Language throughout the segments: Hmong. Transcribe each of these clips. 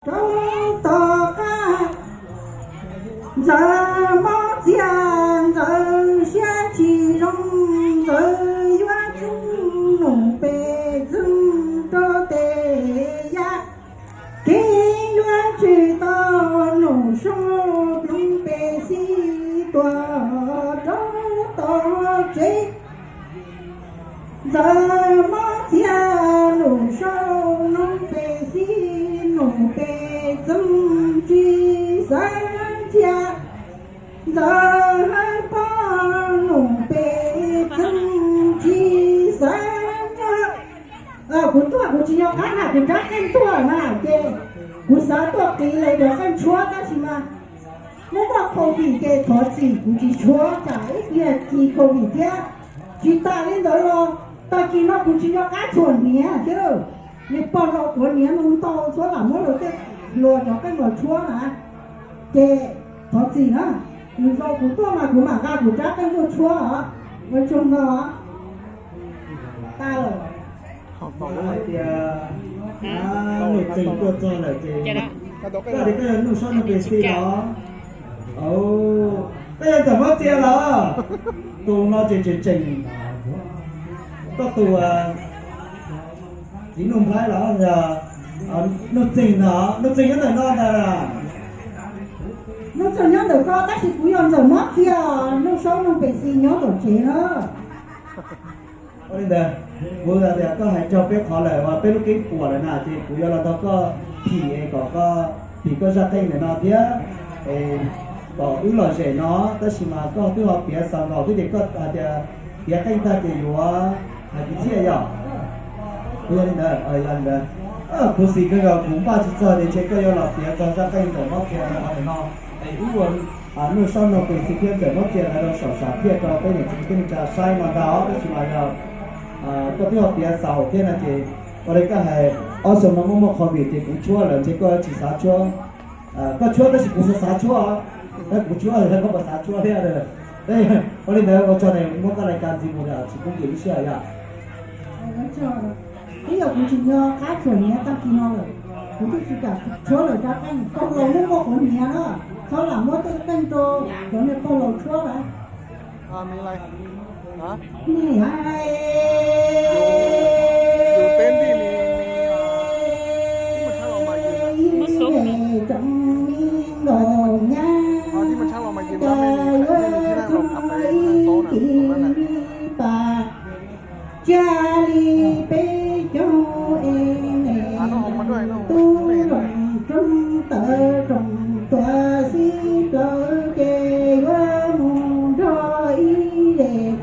Rau tom qab Ntxawm mob txiag, Ntxawm siab tsis zoo, Ntxawm yuav txeeb Nuj Pes Txeeg rau tes yaj, kev yuav tsis tau Nuj Saub Nuj Pes Xis tuaj rau tom tsev. Ntxawm mob txiag, Nuj Saub Nuj Pes Xis, Nuj Pes Txeeg tsis xav ntsia, Ntxawm hab pog Nuj Pes Txeeg tsis xav ntsia. Kuv tuaj kuv tsis nco qab na, kuv rab qeej tuaj na ces kuv xav tuaj qiv lawv cov qeej tshuab tab sis mas muaj muaj COVID ces thov txim kuv tsis tshuab tsam ib pliag kis COVID thiab. Tsis tas li ntawd los tag kis no kuv tsis nco qab txhuam hniav thiab. Niag pog laus quav hniav ntau ntau txhob lam muab lawv tej hluas cov qeej los tshuab na. Ces thov txim na, lwm zaus kuv tuaj mas kuv mam nqa kuv rab qeej tuaj tshuab os. Ua tsaug ntau. Tag lawm. Hais tias Nuj Txeeg tuaj txog lawm ces koj tias koj yog Nuj Saub Nuj Pes Xis los? Koj yog Ntxawm mob txiag los? Tus no ces tseem tseem koj tus txiv Nuj Nplhaib los yog Nuj Txeeg no? Nuj Txeeg nyob ntawm no ntag. Nuj Txeeg nyob ntawm ko tab sis kuv yog Ntxawm mob txiag, Nuj Saub Nuj Pes Xis nyob tom tsev na. Ua li ntawd, kuv tias koj hais raug peb qhov lawm uas peb lub keeb puas lawm na ces kuv yuav los nrog koj phim es kom koj phim koj zaj qeej ntawm no thiab es kom wb lom zem no, tab sis mas koj twb ho piav xaus nkaus twb tias koj hais tias piav qeej tag ces yuav hais kwv txhiaj yom. Kuv yog li ntawd, yog li ntawd, khuv xim kawg nkaus kuv npaj tsis txog tias ntshe koj yuav los piav txog zaj qeej Ntxawm mob txiag no qhov ntawm no es wb ua Nuj Saub Nuj Pes Xis thiab Ntxawm mob txiag lawv los saum sam thiaj rau peb niam txiv kwv tij neej tsa saib no ntag os. Tab sis mas yog koj twb ho piav xaus thiab no ces ua li koj hais ob xyoo no muaj muaj COVID ces kuv tshuab lawm ntshe koj tsis xav tshuab. Koj tshuab tab sis kuv xav xav tshuab os. Tab kuv tshuab lawm koj puas xav tshuab thiab? Ua li ntawd ua tsaug, muab koj lais kas ntxiv mus tsis pub nkim lub sij hawm yom. Twb yog kuv tsis nco qab txhuam hniav tag kis no lawm, kuv twb tsis kam tshuab lawm rab qeej. Pog laus muaj muaj quav hniav na, txhob lam muab tej qeej rau cov niag pog laus tshuab lawm. Cia li peb caug es tub loos roog tawv roos tuav xib plaws ces yuav mus nrog ib yem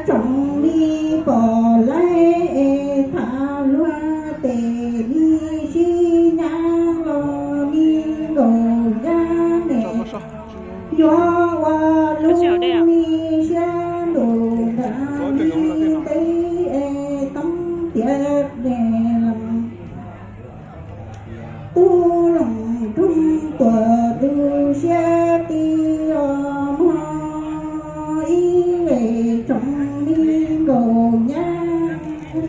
tsoom me pom laib es tham luag tes me sib nyab los me nkaum nyab ne. Yuav ua lub me siab ntuj nram me ntev es toob tiav ne los tub loos roog tuav tu siab ti os mog, ib yem tsoom me nkaum nyab,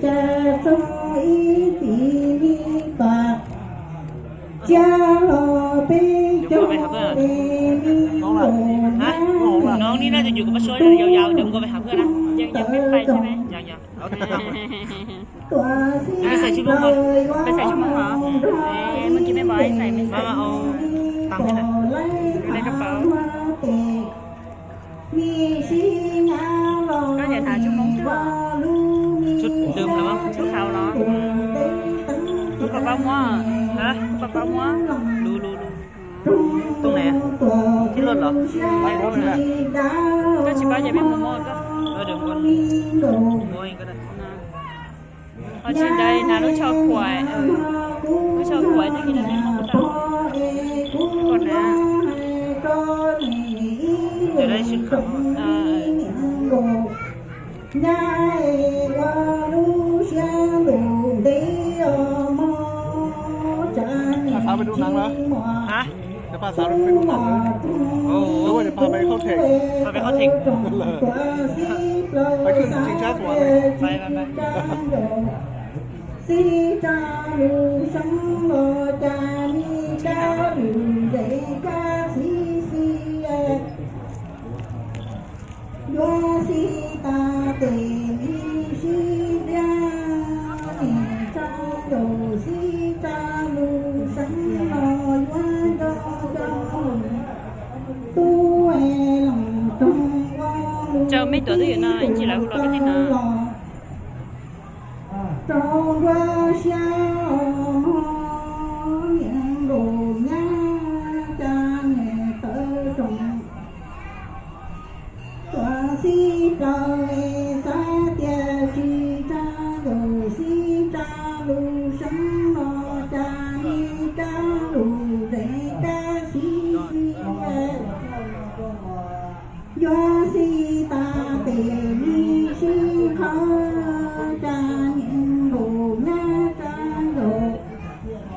cas tso ib txiv me pas cia los peb caug es me nkaum nyab ne. Tuav xib plaws yuav mus nrog ib yem pom laib tham luag tes me sib nyab los ua lub me siab ntuj ntev teeb tiam ne los tub loos roog tuav tu siab ti os mog, ib yem tsoom me nkaum nyab, cas tso ib txiv me pas cia los peb caug es me nkaum nyab, cas tso ib txiv me pas cia los peb caug es me nkaum nyab ne. Tsis ntawd hnav lub tsho khuam, lub tsho khuam tag kis no nws muaj kuv tau. Koj na, ib yem tsoom me nkaum nyab es ua lub siab ntuj ntev os mog, tsam nim tsis muaj tub mos roog tub es tawv roog tuav xib plaws xav tsis ncav ncaus. Xib tsa lus seeb los cas me kab lus zes kab xib xib. Yuav xib tas tes me sib ntiab, niam tsa ncaus xib tsa lus seeb los yuav nco nco tub es loos roog ua lus tib tug taw los rau nruab siab mog, niam nkaum nyab cas niam tawv tsoom. Tuav xib plaws es xav tias tsis tsa nkaus xib tsa lus seeb los cas me kab lus zes kab xib xib. Yuav xib tas tes me sib qhawv cas niam nkaum nyab tsa nkaus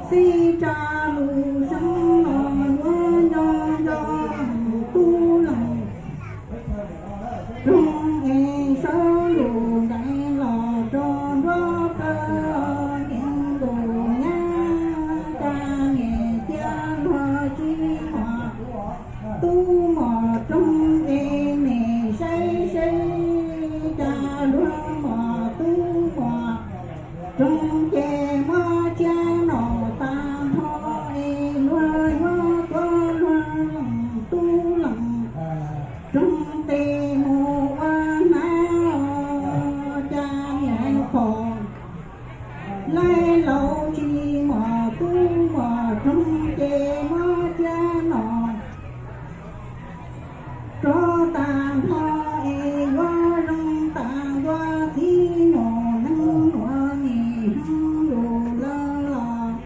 xib tsa lus seeb los yuav nco nco tub loos roog es sawv lus ntees los rau nruab plaws, niam nkaum nyab cas niam cia luag tsis mos tub mos roog es niam saib seb cas luag mos tub mos roog ces muab tsiab nom tag nrho es luag yuav tuav luag loos tub loos roog tes mus ua hnav os cas niam pom laib laus tsis mos tub mos roog ces muab tsiab nom rov tag nrho es yuav zoo tas ntua txiv nyuam neeg nuav nim hwv lus lawm los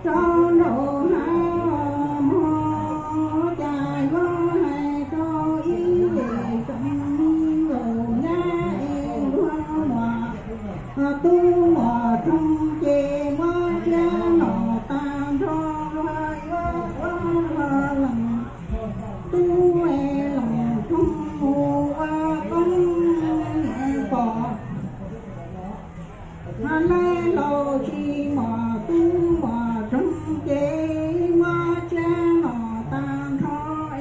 rov nraum hav mog cas yuav hais rau ib yim tsoom me nkaum nyab es luag mos tub mos roog ces muab tsiab nom tag nrho luag yuav ua luag loos tub es loos roog mus ua koob niam pom laib laus tsis mos tub mos roog ces muab tsiab nom tag nrho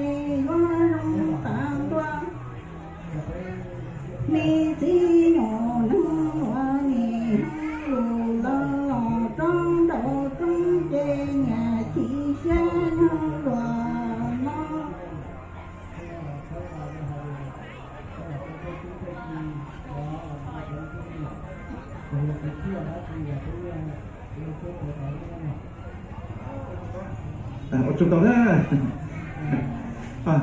es yuav zoo tas ntua me txiv nyuam neeg nuav nim hwv lus lawm los rov nraum roob ces niam chim siab nyob luag no. Ua tsaug ntau na.